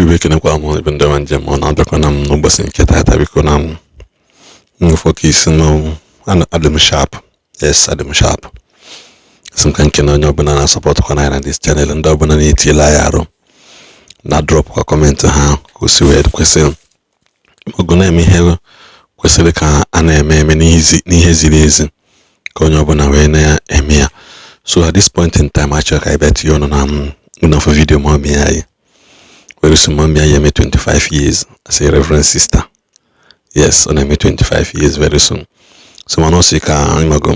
Igbo, ekenekwa m ebe ndị nwa njem ọ na-abịakwa na m n'ụbọchị nke taata. Biko, na m nwefọ ka isi na adị m sharp. Yes, adị m sharp. Asị m ka nke na onye ọbụla na-asọpọtụkwa na this channel, ndị ọbụla na-etiela ya arụ na drop kwa comment ha ka o si wee kwesị ọgụ na-eme ihe kwesịrị ka a na-eme eme n'ihe ziri ezi, ka onye ọbụla wee na-eme ya. So at this point in time, achọrọ ka anyị bịa tinye ọnụ na ụnọfụ video mummy anyị. Very soon, mummy anyị eme 25 years as a reverend sister. Yes, ọ na-eme 25 years very soon. So mana ọ sị ka anyị mago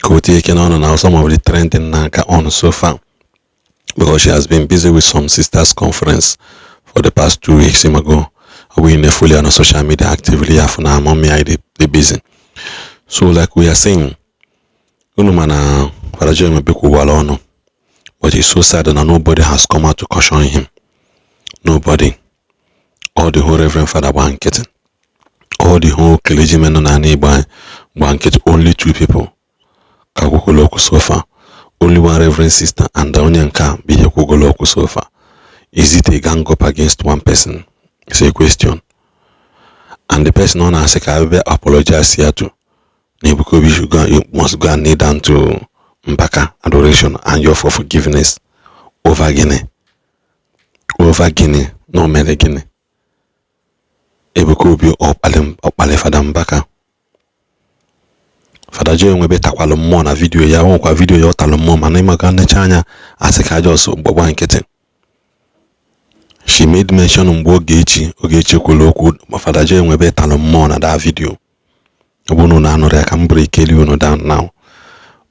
ka o tinye ike n'ọnụ na some of the trending na-aga on so far, because she has been busy with some sisters conference for the past 2 weeks. Ịmago, ọ bụghị na-efollow ya na social media actively, afọ na mummy anyị dị busy. So like we are saying, unu mana Father Joe Nwebe kwuwara ọnụ, but it's so sad that nobody has come out to caution him. Nobody. All the whole Reverend Father gba nkịtị, all the whole clergymen nọ n'ala Igbo anyị gba nkịtị. Only two people ka kwukwolo okwu so far, only one reverend sister and onye nke a bụ ihe kwugolo okwu so far. Is it a gang up against one person? It's a question. And the person ọ na-asị ka abịa apologize ya to na Ebuka Obi should go, you must go and kneel down to Mbaka adoration and your for forgiveness. Over gịnị? Over gịnị? Na o mere gịnị? Ebuka Obi ọkpali Fada Mbaka. Fada Joe Nwebe takwalụ mmụọ na video ya. O nwekwa video ya ọ talụ mmụọ, mana ịmaka nnecha anya asị ka just gbagba nkịtị. She made mention mgbe Ogechi kwuru okwu ma Fada Joe Nwebe talụ mmụọ na that video. Ọ bụrụ na anụrụ ya, ka m break unu down now.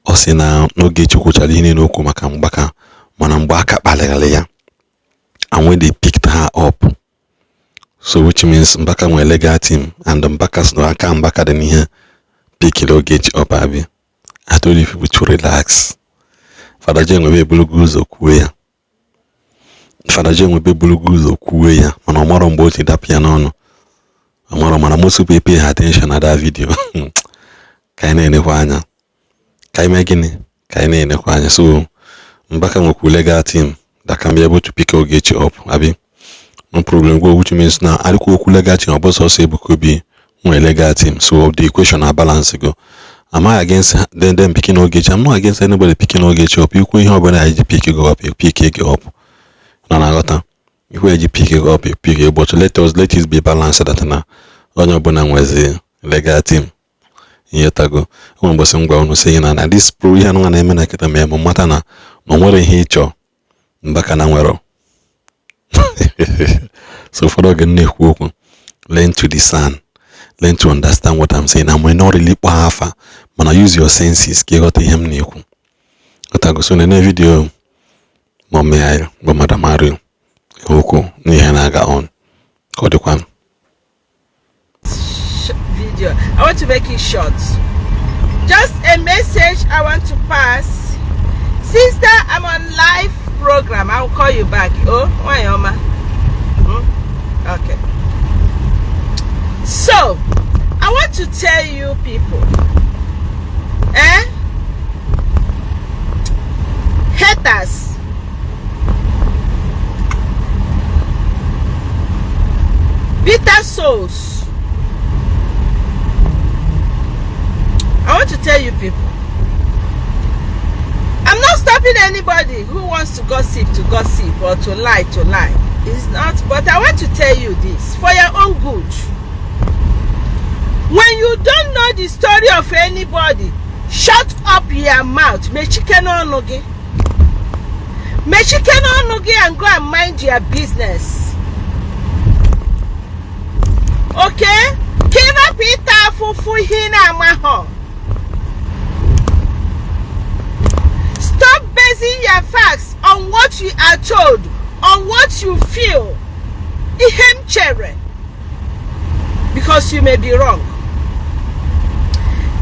Ọ sị na n'Ogechi kwuchara ihe niile okwu maka Mgbaka, mana mgbe aka kpalịrị ya and when they picked her up. So which means Mbaka nwere legal team and Mbaka so aka Mbaka dị n'ihe pickiri Ogechi up. Abi I told you people to relax. Fada Joe Nwebe eburugo ụzọ kwuo ya. Fada Joe Nwebe eburugo ụzọ kwuo ya, mana ọ marọ mgbe o ji dapụ ya n'ọnụ. Ọ marọ, mana most people pay attention na that video. Ka anyị na-enekwa anya, ka anyị mee gịnị, ka anyị na-enekwa anya. So Mbaka nwekwu legal team that can be able to pick Ogechi up, abi no problem go, which means na adịkwa okwu legal team. Ọ bụ sọsọ Ebuka Obi nwere legal team, so the equation na balance go. Am I against them picking Ogechi? I'm not against anybody picking Ogechi up. Ikwu ihe ọbụla eji pick go up, pick go up na na-aghọta ikwu eji pick go up, pick, but let it be balanced that na onye ọbụla nwezi legal team. Ihe tago enwere mbọsị ngwa unu sị na this pro ihe anụnwa na-eme na kịta mee m mata na o nwere ihe ịchọ Mbaka na nwere. So ụfọdụ oge m na-ekwu okwu, learn to discern, learn to understand what I'm saying. I'm not really kpọọ afa, mana use your senses ka ịghọta ihe m na-ekwu. Ghọtago? So nene video mummy anyị bụ Madam Mario okwu n'ihe na-aga on ka ọ dịkwa. Video. I want to make it short. Just a message I want to pass. Sister, I'm on live program. I will call you back. Oh, why, Oma? Hmm? Okay. So, I want to tell you people, eh? Haters, bitter souls. I want to tell you people, I'm not stopping anybody who wants to gossip or to lie to lie. It's not, but I want to tell you this for your own good. When you don't know the story of anybody, shut up your mouth. Mechike n'ọnụ gị. Mechike n'ọnụ gị and go and mind your business. Okay? Ka ị rapụ ịta afụfụ ihe ị na-amahọ. Stop basing your facts on what you are told, on what you feel. Ihe m chere. Because you may be wrong.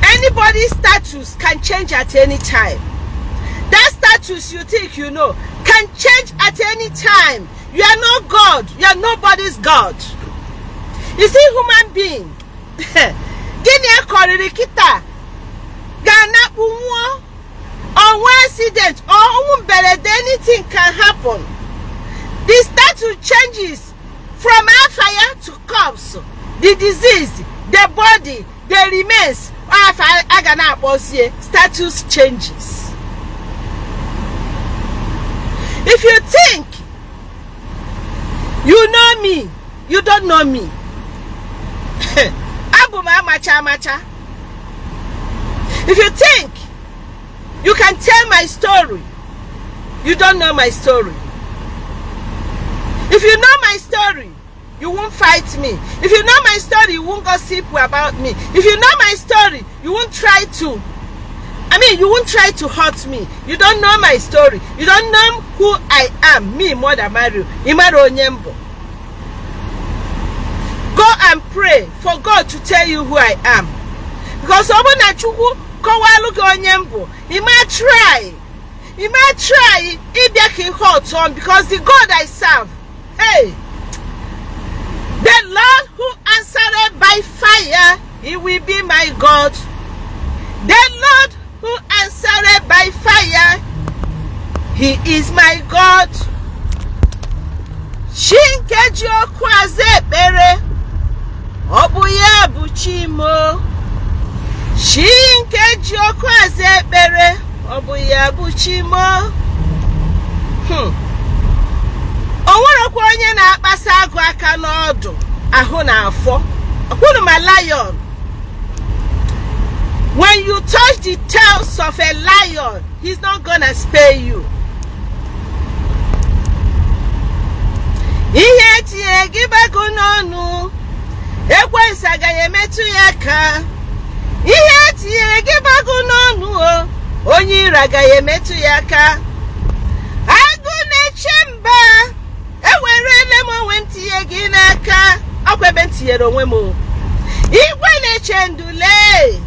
Anybody's status can change at any time. That status you think you know can change at any time. You are not God. You are nobody's God. You see, human being, gịnị akọrịrị kịta ga-anakpu nwụọ ọnwa accident or ọnwụ mberede, anything can happen. The status changes. From afa ya to corpse, the disease, the body, the remains, afa a ga na-akpọzie. Status changes. If you think you know me, you don't know me. Abụ m amacha amacha. If you think you can tell my story, you don't know my story. If you know my story, you won't fight me. If you know my story, you won't gossip about me. If you know my story, you won't try to I mean, you won't try to hurt me. You don't know my story. You don't know who I am. Me, Mother Mario. Ị mara onye m bụ. Go and pray for God to tell you who I am. Because ọ bụrụ na Chukwu kọwalụ gị onye m bụ, ị ma try ịbịa ka ihe ọtọ, because the God I serve, hey, the Lord who answered by fire, he will be my God. The Lord who answered by fire, he is my God. Chi nke ji ọkụ aza ekpere, ọ bụ ya bụ chi m o. Chi nke ji ọkụ aza ekpere, ọ bụ ya bụ chi m o. O nwerekwa onye na-akpasa agụ aka n'ọdụ ahụ na afọ ọkwụrụ ma lion. When you touch the tails of a lion, he's not gonna spare you. Ihe etinyere gị bago n'ọnụ, ekwensu agaghị emetụ ya aka. Ihe etinyere gị bago n'ọnụ o, onye iro agaghị emetụ ya aka. Agụ na-eche mba, ewerele m onwe m tinye gị n'aka. Ọkwa ebe m tinyere onwe m o. Igwe na-eche ndule,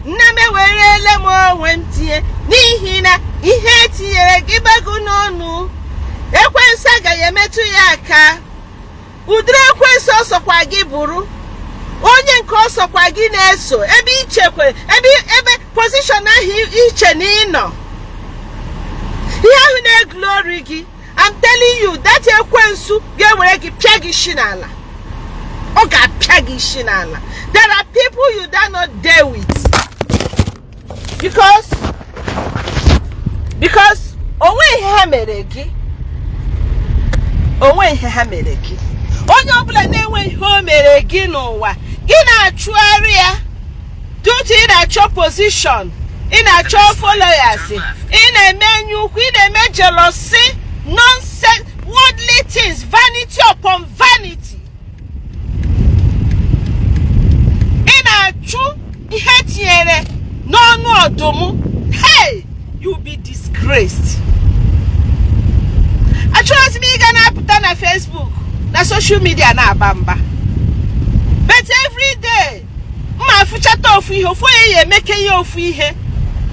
nna m, ewerele m onwe m tinye, n'ihi na ihe etinyere gị bago n'ọnụ, ekwensu agaghị emetụ ya aka. Ụdịrị ekwensu ọsọkwa gị bụrụ, onye nke ọsọkwa gị na-eso, ebe ichekwe, ebe position ahụ iche na ịnọ, ihe ahụ na-eglori gị, I'm telling you that ekwensu ga-ewere gị pịa gị isi n'ala. Ọ ga-apịa gị isi n'ala. There are people you dare not deal with because onwe ihe ha mere gị, onwe ihe ha mere gị. Onye ọbụla na-enwe ihe o mere gị n'ụwa, gị na-achụgharị ya due to ị na-achọ position, ị na-achọ followers, ị na-eme enyi ukwu, ị na-eme jealousy, nonsense, worldly things, vanity upon vanity. Ị na-achụ ihe tinyere n'ọnụ ọdụm. Hey, you be disgraced. Achọghịzi m ịga na-apụta na Facebook na social media na-aba mba, but every day mma afụchata ofu ihe, ofu onye ya emeke ya ofu ihe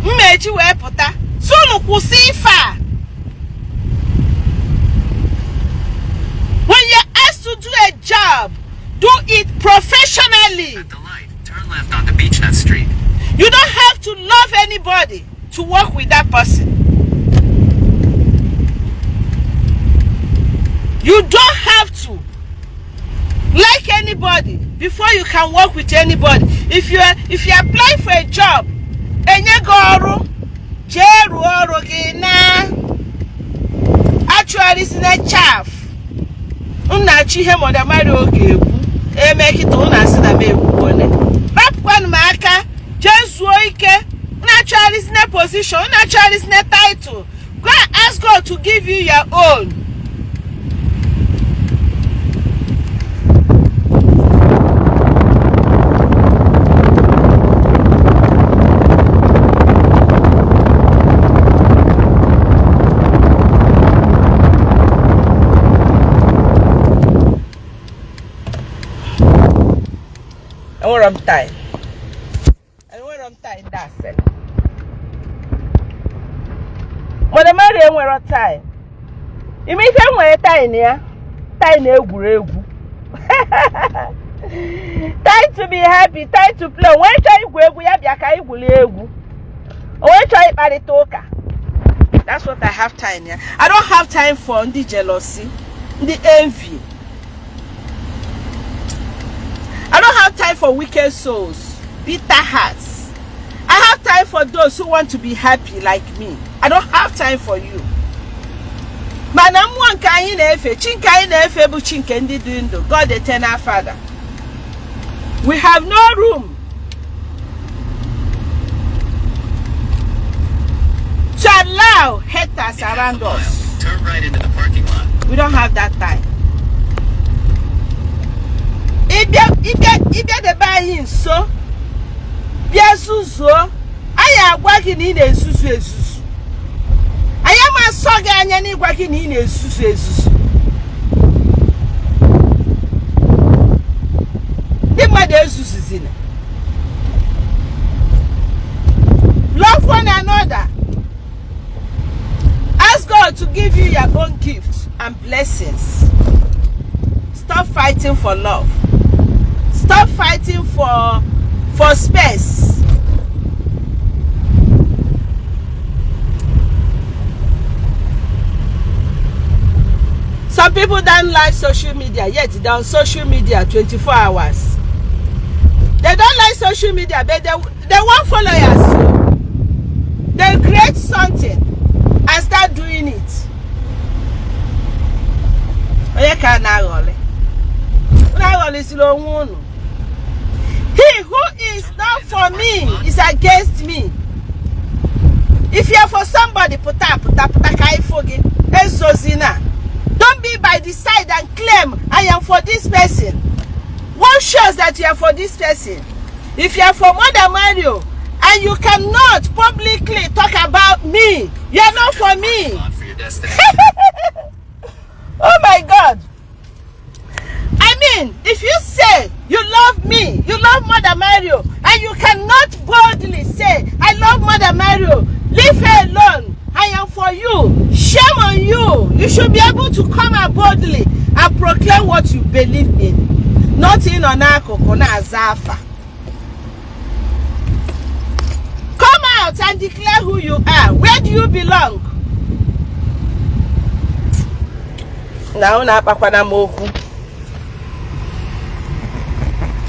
mma eji wee pụta si unu kwụsị ife a. When you're asked to do a job, do it professionally. At the light, turn left onto Beechnut Street. You don't have to love anybody to work with that person. You don't have to like anybody before you can work with anybody. If you apply for a job, enye gị ọrụ, jee rụọ ọrụ gị na achụgharịsina chaff. M na-achọ ihe Mother Mario ga-ekwu eme kịta, ụnụ asị na m ekwuone. Rapụkwanụ m aka, jee zuo ike. Na-achọgharịsina position, na-achọgharịsina title. Go and ask God to give you your own. Enwere m time, enwere m time. Dasị Mother Mary enwere time. Ime ife nwere time ya, time egwuregwu, time to be happy, time to play. Onwe chọọ igwu egwu, ya bịa ka igwuli egwu. Onwe chọọ ịkparịta ụka. That's what I have time ya. I don't have time for ndị jealousy, ndị envy. for wicked souls, bitter hearts. I have time for those who want to be happy like me. I don't have time for you. Mana mmụọ nke anyị na-efe, chi nke anyị na-efe bụ chi nke ndị dị ndụ, God eternal Father. We have no room to allow haters In half around a mile, us. turn right into the parking lot. We don't have that time. Ịbịa ịbịa ịbịa debe anyị nso, bịa zuzuo, anyị agwa gị na ị na-ezuzu ezuzu. Anyị ama asọ gị anya n'ịgwa gị na ị na-ezuzu ezuzu. Ndị mmadụ ezuzuzina. Love one another. Ask God to give you your own gift and blessings. Stop fighting for love. Stop fighting for space. Some people don't like social media, yet they're on social media 24 hours. They don't like social media, but they want followers. They create something and start doing it. Onye ka a na-aghọlị? Unu aghọlịsịrị onwe unu. He who is not for me is against me. If you are for somebody, pụta pụta pụta ka anyị fụ gị. Ezozina. Don't be by the side and claim I am for this person. What shows that you are for this person? If you are for Mother Mario and you cannot publicly talk about me, you are not for me. Parking lot for your destination. Oh my God. I mean, if you say you love me, you love Mother Mario, and you cannot boldly say, I love Mother Mario, leave her alone, I am for you. Shame on you. You should be able to come out boldly and proclaim what you believe in. Not ịnọ n'akụkụ na-aza afa. Come out and declare who you are. Where do you belong? Na unu akpakwana m okwu.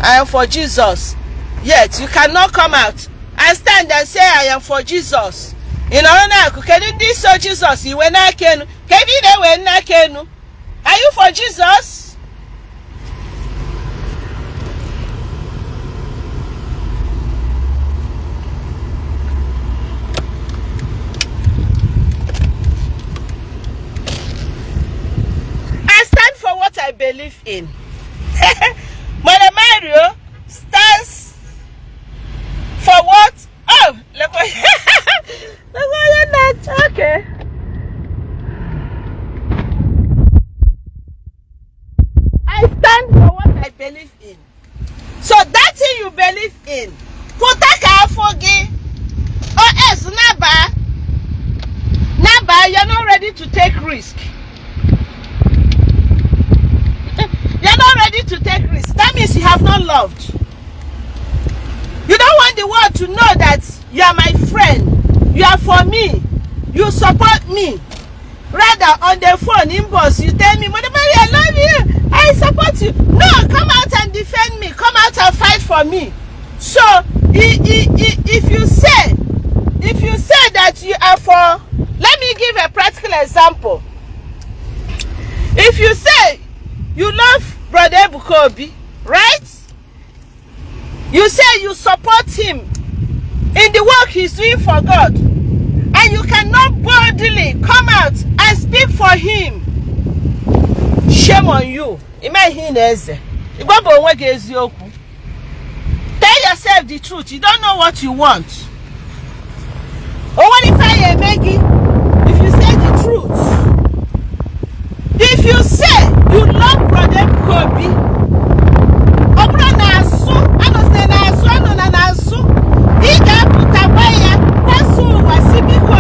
I am for Jesus. Yet you cannot come out and stand and say I am for Jesus. Ị nọrọ n'akụ, kedu ndị so Jesus iwe n'aka enu? Kedu ị na-ewe n'aka enu? Are you for Jesus? I stand for what I believe in. Mother Mario stands for what? Oh, look what, look what you're not. Okay. I stand for what I believe in. So that thing you believe in, pụta ka afọ gị. Or else naba, naba, you're not ready to take risk. You're not ready to take risk. That means you have not loved. You don't want the world to know that you are my friend. You are for me. You support me. Rather, on the phone, inbox, you tell me, Mother Mary, I love you. I support you. No, come out and defend me. Come out and fight for me. So, if you say that you are for, let me give a practical example. If you say you love Brother Ebuka Obi, right? You say you support him in the work he's doing for God, and you cannot boldly come out and speak for him. Shame on you. Ime ihe ị na-eze. Ịgwa bụ onwe gị eziokwu. Tell yourself the truth. You don't know what you want. O nwere ife anyị eme gị if you say the truth. If you say you love Brother Ebuka Obi, ọ bụrụ na azụ anọsị n'azụ anọ na n'azụ, ị ga-apụta gwa ya kwasị ụwa si biko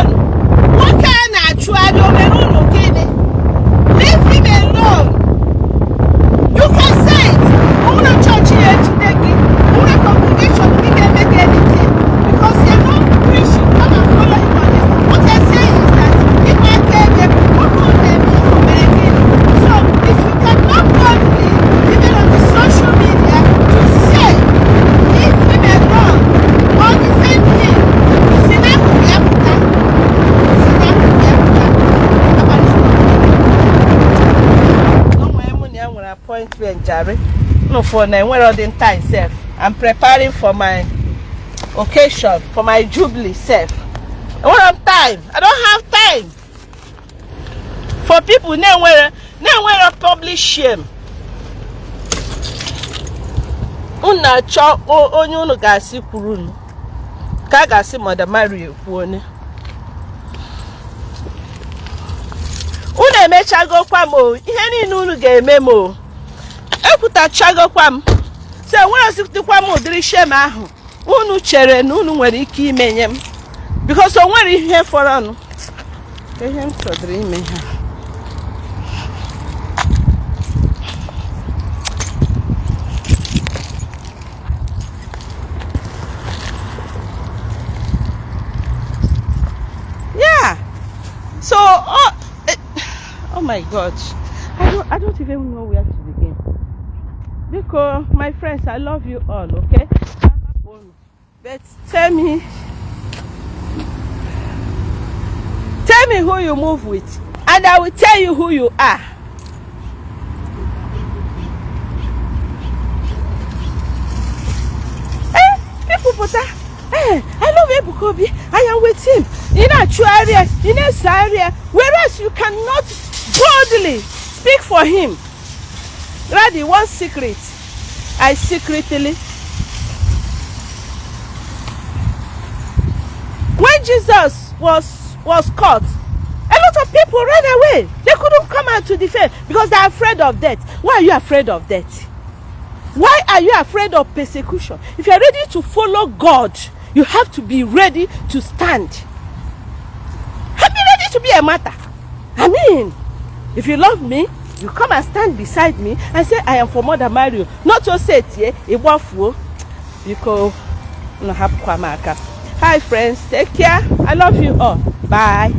nwoke a na-achụgharị o mere unu gịnị? Leave him alone. You can say it. Ụlọ chọọchị ya ejide gị, ụlọ congregation gị ga-eme gị anything because you're not preaching. Come and follow him on this. What I'm saying is that ịgba aka ebe nwoke ọ na-eme ihe o mere gịnị? So if you cannot boldly, if Appointment jare. No for na enwere dị time sef. I'm preparing for my occasion, for my jubilee sef. Enwere m time. I don't have time for people na-enwere na-enwere public shame. Unu na-achọ onye unu ga-asị kwuru unu ka a ga-asị Mother Mary ekwu onye unu emechagokwa m o ihe niile unu ga-eme m o ekwutachagokwa m so enwerezikwa m ụdịrị shame ahụ unu chere na unu nwere ike imenye m because o nwere ihe fọrọnụ ihe m chọdịrị ime ha. Yeah. So, oh my God, I don't even know where to begin. Because my friends, I love you all, okay? But tell me who you move with, and I will tell you who you are. People pụta, I love Ebuka Obi, I am with him. Ị na-achụgharị ya, ị na-esogharị ya, whereas you cannot boldly speak for him. Radi, one secret I secretly, when Jesus was caught, a lot of people ran away. They couldn't come out to defend because they're afraid of death. Why are you afraid of death? Why are you afraid of persecution? If you're ready to follow God, you have to be ready to stand. Have be ready to be a martyr. I mean, if you love me, you come and stand beside me and say, I am for Mother Mario. Not to say it, ịgbafuo. Biko, unu hapụkwa m aka. Hi friends, take care. I love you all. Bye.